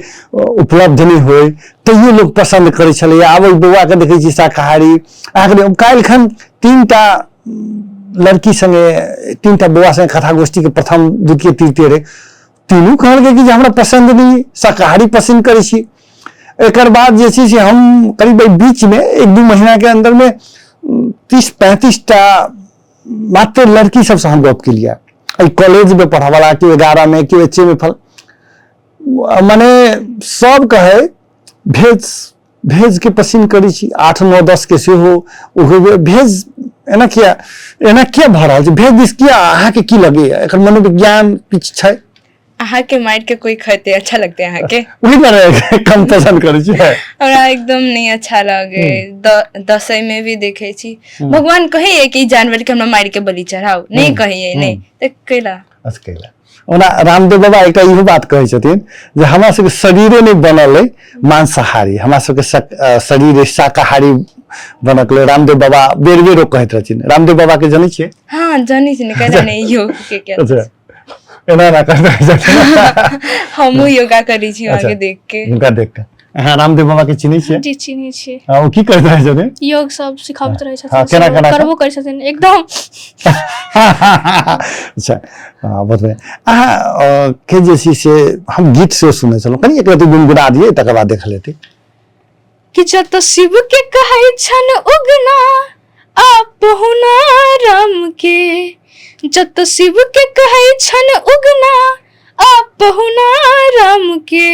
उपलब्ध नहि होइ तैयो लोक पसन्द करै छलै। आब ओहि बौआके देखै छी शाकाहारी। अहाँके काल्हिखन 3टा लड़की संगे, 3टा बौआ संगे कथा गोष्ठीके प्रथम, द्वितीय, तृतीय रहै, तीनू कहलकै कि जे हमरा पसन्द नहि, शाकाहारी पसन्द करै छी। एकर बाद जे छै से हम करीब एहि बीचमे 1-2 महीनाके अन्दरमे 30-35 टा मात्र लड़की सबसँ हम गप केलियै। एहि कॉलेजमे पढ़ऽवला, केओ 11मे, केओ एच मे फल, मने सब कहै भेज, भेजके पसिन करै छी। 8, 9, 10 के सेहो ओहो भेज। एना किया, एना किया भऽ रहल छै? भेज दिस किया? अहाँके की लगैया, एकर मनोविज्ञान किछु छै? अहाँके मारि के कोई खेते अच्छा लगते अहाँके? वही दुआरे कम पसन्द करै छी। हमरा एकदम नहीं अच्छा लगे। दसई में भी देखे छी, भगवान कहे कि जानवर के हमरा मारि के बलि चढ़ाओ, नहीं कहे, नहीं तऽ कैला? अच्छा, कैला। ओना रामदेव बाबा एकटा इहो बात कहै छथिन जे हमरा सबके शरीरे नहि बनल अइ मांसाहारी, हमरा सबके शरीर शाकाहारी बनक लेल। रामदेव बाबा बेर बेर ओ कहैत रहथिन। रामदेव बाबा के जनै छियै? हाँ, जनै छी ने, कैला नहीं योग के क्या। अच्छा, एना एना करैत रहै छथिन। हमहूँ योगा करै छी अहाँके देख के। हुनका देख के। अहाँ रामदेव बाबा के चिन्है छियै? जी, चिन्है छियै। हाँ, ओ की करैत रहै छथिन? योग सब सिखाबैत रहै छथिन। हाँ, केना सेहो केना? करबो करै छथिन एकदम। अच्छा, हाँ, बहुत बढ़िया। अहाँ के जे छै से हम गीत सेहो सुनने छलहुँ, कनि एक रति गुनगुना दियै, तकर बाद देखल हेतै। कि जत शिव के कहै छन उगना आ पहुना राम के, जत शिव के कहै छन उगना आ पहुना राम के,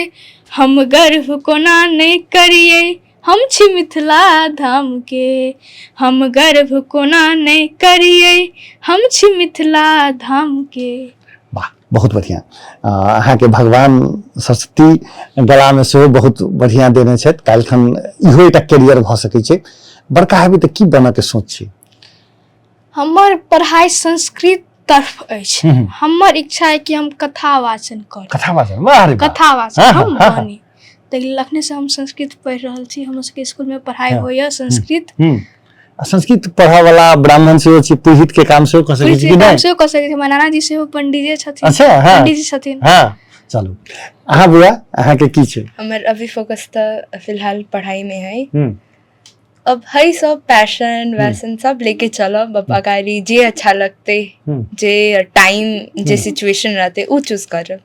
हम गर्व कोना नहि करियै, हम छी मिथिला धाम के, हम गर्व कोना नहि करियै, हम छी मिथिला धाम के। वाह, बहुत बढ़िया। अहाँके भगवान सरस्वती गलामे सेहो बहुत बढ़िया देने छथि। काल्हिखन इहो एकटा कैरियर भऽ सकै छै। बड़का हेबै तऽ की बनऽके सोच छै? हमर पढ़ाइ संस्कृत तरफ अछि। हमर इच्छा है कि हम कथा वाचन करी। कथा वाचन, वाह रे वाह। कथा वाचन हम हाँ। बनी, ताहि लेल अखने से हम संस्कृत पढ़ि रहल छी। हमर सबके स्कूल में पढ़ाइ होइए संस्कृत। आ संस्कृत पढ़ऽ वाला ब्राह्मण सेहो छी, पुरोहित के काम सेहो कऽ सकै छी कि काम नहि? सेहो कऽ सकै छी। हमर नानाजी सेहो पंडीजे छथिन। अच्छा, हाँ। पंडीजी छथिन। हाँ, चलू। अहाँ बुआ, अहाँके की छै? हमर अभी फोकस तऽ फिलहाल पढ़ाई में है। अब है सब पैशन वैसन सब लेके चलब। अब अगाड़ी जे अच्छा लगते, जे टाइम जे सिचुएशन रहते, उ चूज करब।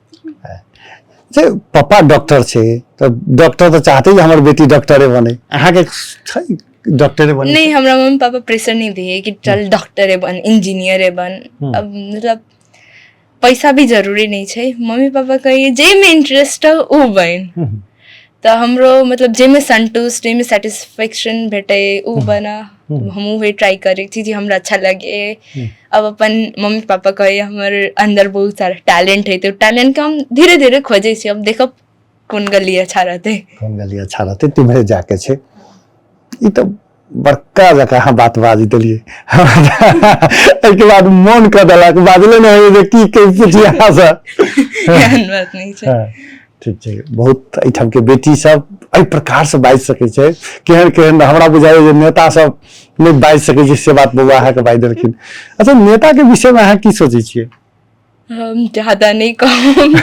जे पप्पा डॉक्टर छै तऽ डॉक्टर तऽ चाहते जे हमर बेटी डॉक्टरे बने। अहाँके छै डॉक्टरे बने? नहीं, हमरा मम्मी पापा प्रेशर नहीं दिए कि चल डॉक्टरे बन, इंजीनियरे बन। अब मतलब पैसा भी जरूरी नहीं छै। मम्मी पापा कहिए जे में इंटरेस्ट हो उ बन। तऽ हमरो मतलब जाहिमे संतुष्ट, जाहिमे सेटिस्फेक्शन भेटै, उ बना। हमहूँ वही ट्राई करै छी जे हमरा अच्छा लगे। अब अपन मम्मी पापा कहै हमर अंदर बहुत सारा टैलेंट है, तऽ टैलेंट के हम धीरे धीरे खोजै छी। अब देखब कोन गली अच्छा रहतै। कोन गली अच्छा रहतै, तिम्हरे जाके छै। ई तऽ बड़का जकाँ अहाँ बात बाजि देलियै, एहिके बाद मोन कऽ देलक, बाजले नहि होइए जे की कहि पूछी अहाँसँ। एहन बात नहि छै। हाँ, ठीक छै। बहुत एहिठामके बेटी सब एहि प्रकारसँ बाजि सकै छै। केहन केहन हमरा बुझाइए जे नेता सब नहि बाजि सकै छै, से बात बौआ अहाँके बाजि देलखिन। अच्छा, नेताके विषयमे अहाँ की सोचै छियै? हम ज्यादा नहि कहब।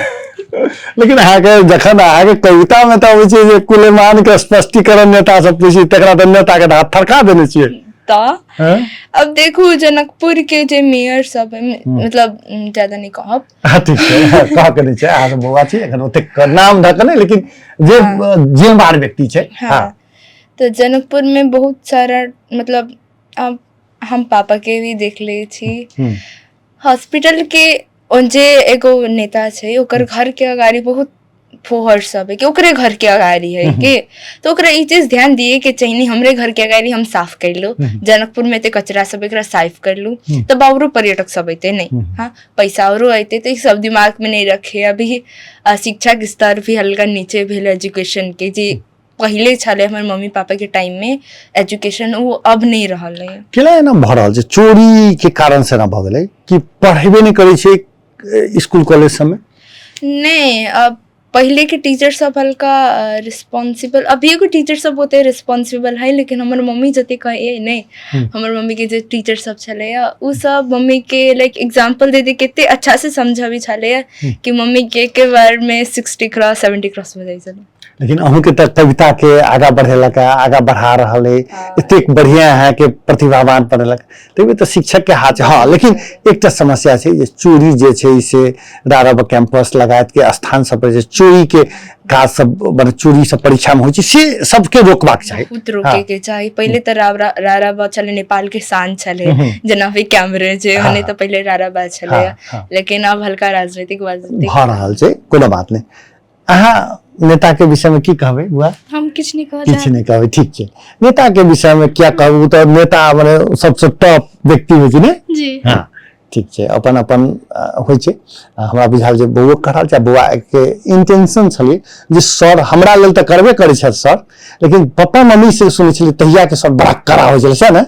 लेकिन अहाँके जखन अहाँके कविता में तऽ अबै छै जे कुलेमान के स्पष्टीकरण नेता सब पूछी, तकरा तऽ नेता के हाथ थरका देने छियै। तऽ हैं? अब देखू, जनकपुर के जे मेयर सब है, मतलब ज्यादा नहि कहब। हाँ, ठीक छै, कह के नहि छै। अहाँ सब बौआ छी, एखन ओतेक नाम धऽ के नहि, लेकिन जे जिम्मेवार व्यक्ति छै। हाँ, तऽ जनकपुर में बहुत सारा मतलब अब हम पापा के भी देख ले छी, हॉस्पिटल के ओ जे एगो नेता छै, ओकर घर के अगाड़ी बहुत फोहर सब है कि ओकरे घर के अगाड़ी है के, तो ओकरा ई चीज ध्यान दिए के चाहिए, हमरे घर के अगाड़ी हम साफ कर लू, जनकपुर में एते कचरा सब एकरा साफ कर लू तब औरो पर्यटक सब अइते नहीं, हाँ, पैसा औरो अइते। तो ई सब दिमाग में नहीं रखे। अभी शिक्षा के स्तर भी हल्का नीचे भेल। एजुकेशन के जे पहिले छलै हमर मम्मी पापा के टाइम में एजुकेशन, वो अब नहीं रहल है। केना एना भऽ रहल छै? चोरी के कारण से एना भऽ गेलै कि पढ़ेबे नहि करै छै स्कूल कॉलेज सबमे? नहीं, अब पहिलेके टीचर सब हल्का रिस्पॉन्सिबल, अभियोके टीचर सब ओते रिस्पॉन्सिबल है, लेकिन हमर मम्मी जते कहै नहि, हमर मम्मीके जे टीचर सब छलैया ओ सब मम्मीके लाइक एग्जाम्पल दे दे कते अच्छा से समझाबै छलैया कि मम्मीके एके बारमे 60 क्रॉस 70 क्रॉस भऽ जाइ छलै। लेकिन अहूँके तऽ कविता के आगा बढ़ेलक, आगा बढ़ा रहल है, एतेक बढ़िया अहाँके प्रतिभावान बनेलक, तैयो तऽ शिक्षक के हाथ। हँ, लेकिन एकटा समस्या छै जे चोरी जे छै से रारब कैंपस लगायत के स्थान सब पर जे चोरी के काज सब, मने चोरी सब परीक्षा में होइ छै, से सबके रोकबाक चाही। बहुत रोके के चाही। पहिले तऽ राराबा छलै, नेपाल के शान छलै, जेना अभी कैमरे छै, ओने तऽ पहिले राराबा छलै, लेकिन अब हल्का राजनीतिक वाजनीतिक भऽ रहल छै। कोनो बात नहि। अहाँ नेता के विषय में की कहबै बुआ? हम किछु नहि कहऽ किछु चाहब। नहि कहबै, ठीक छै। नेता के विषय में क्या कहू, तऽ नेता मने सबसँ टॉप व्यक्ति होइ छै ने? जी। हँ, ठीक छै। अपन अपन होइ छै। हमरा बुझायल जे बौओ कह रहल छै, आ बौआ के इंटेंशन छलै जे सर हमरा लेल तऽ करबे करै छथि सर, लेकिन पप्पा मम्मी से सुनै छलियै तहिया के सर बड़ा कड़ा होइ छलै, सएह ने?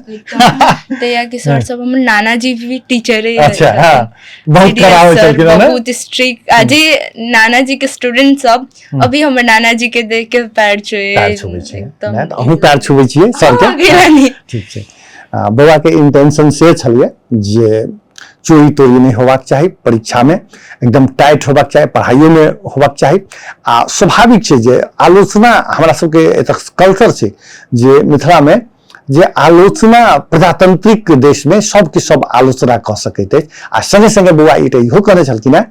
तहिया के सर सब, हमर नाना जी भी टीचरे। अच्छा, हाँ, बहुत कड़ा होइ छलखिन हँ ने? बहुत स्ट्रिक्ट। आ जे नाना जी के स्टूडेंट सब अभी हमर नाना जी के देख के पैर छुए। पैर छुबै छै। एकदम। नहि, तऽ अहूँ पैर छुबै छियै सर के? हाँ, गेलनि। ठीक छै। बौआ के इंटेंशन से छलियै जे चोरी तोरी नहि होबाक चाही, परीक्षामे एकदम टाइट होबाक चाही, पढ़ाइयोमे होबाक चाही। आ स्वाभाविक छै जे आलोचना हमरा सबके एतऽ कल्चर छै जे मिथिलामे जे आलोचना प्रजातांत्रिक देशमे सबके सब आलोचना कऽ सकैत अछि। आ संगे संगे बौआ ई इहो कहने छलखिन हेँ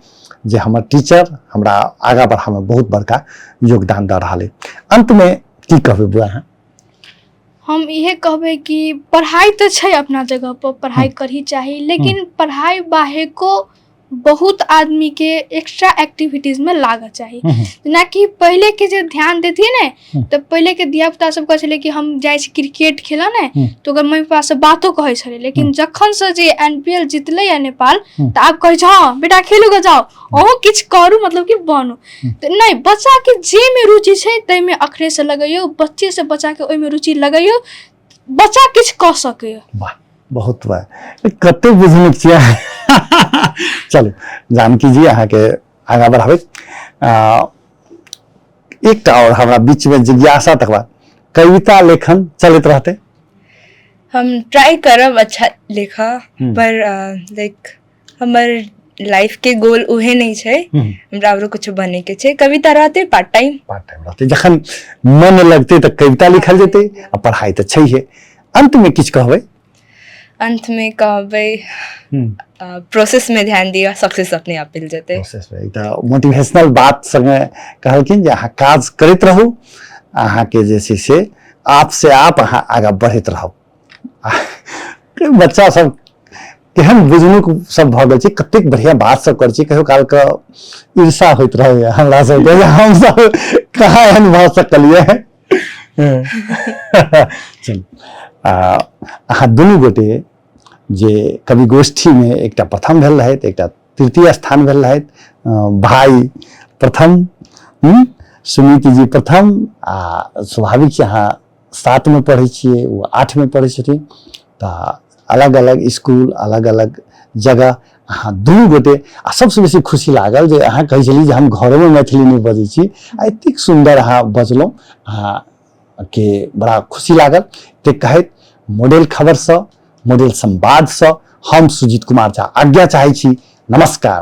जे हमर टीचर हमरा आगाँ बढ़ाबैमे बहुत बड़का योगदान दऽ रहल अइ। अन्तमे की कहबै बौआ अहाँ? हम इहे कहबै कि पढ़ाइ तऽ छै अपना जगह पर, पढ़ाइ करही चाही, लेकिन पढ़ाइ बाहेको बहुत आदमीके एक्स्ट्रा एक्टिविटीजमे लागऽ चाही। जेनाकि पहिलेके जे ध्यान देथिन ने, तऽ पहिलेके धियापुता सब कहै छलै कि हम जाइ छी क्रिकेट खेलऽ ने, तऽ ओकर मम्मी पापा सब बातो कहै छलै। लेकिन जखनसँ जे एन पी एल जितलै नेपाल, तऽ आब कहै छै हँ बेटा खेलू कऽ जाउ, अहूँ किछु करू, मतलब कि बनू। तऽ नहि, बच्चाके जाहिमे रुचि छै ताहिमे अखनेसँ लगैयौ, बच्चेसँ बच्चाके ओहिमे रुचि लगैयौ, बच्चा किछु कऽ सकैए। वाह, बहुत वाह, कते बुझनुक छियै। चलू जानकी जी, अहाँके आगाँ बढ़ाबैत एकटा आओर हमरा बीचमे जिज्ञासा, तकर बाद कविता लेखन चलैत रहतै? हम ट्राई करब अच्छा लिखा, पर लाइक हमर लाइफ के गोल उहे नहीं छै, हमरा आरो कुछ बने के छै। कविता रहते पार्ट टाइम। पार्ट टाइम रहतै, जखन मन लगतै तऽ कविता लिखल जेतै, आ पढ़ाइ तऽ छैहे। अंत में किछु कहबै? अंत में कहबै, प्रोसेस में ध्यान दिअ, सक्सेस अपने आप मिल जेतै। प्रोसेस में एकटा मोटिवेशनल बात संगे कहलखिन जे अहाँ काज करैत रहू, अहाँके जे छै से आप से आप अहाँ आगाँ बढ़ैत रहब। बच्चा सब केहन बुझनुक सब भऽ गेल छै, कतेक बढ़िया बात सब करै छै। कहियो कालके ईर्षा होइत रहैए हमरा सबके जे हमसब कहाँ एहन भऽ सकलियै। चलू, अहाँ दुनू गोटे जे कवि गोष्ठीमे एकटा प्रथम भेल रहथि, एकटा तृतीय स्थान भेल रहथि, भाई प्रथम, सुनीति जी प्रथम, आ स्वाभाविक छै अहाँ 7 में पढ़ै छियै, ओ 8 में पढ़ै छथिन, तऽ अलग अलग स्कूल, अलग अलग जगह अहाँ दुनू गोटे। आ सबसँ बेसी खुशी लागल जे अहाँ कहै छलियै जे हम घरोमे मैथिली नहि बजै छी, आ एतेक सुन्दर अहाँ बजलहुँ, अहाँके बड़ा खुशी लागल। ते कहैत मॉडल खबरसँ, मॉडल संवादसँ हम सुजीत कुमार झा आज्ञा चाहै छी। नमस्कार।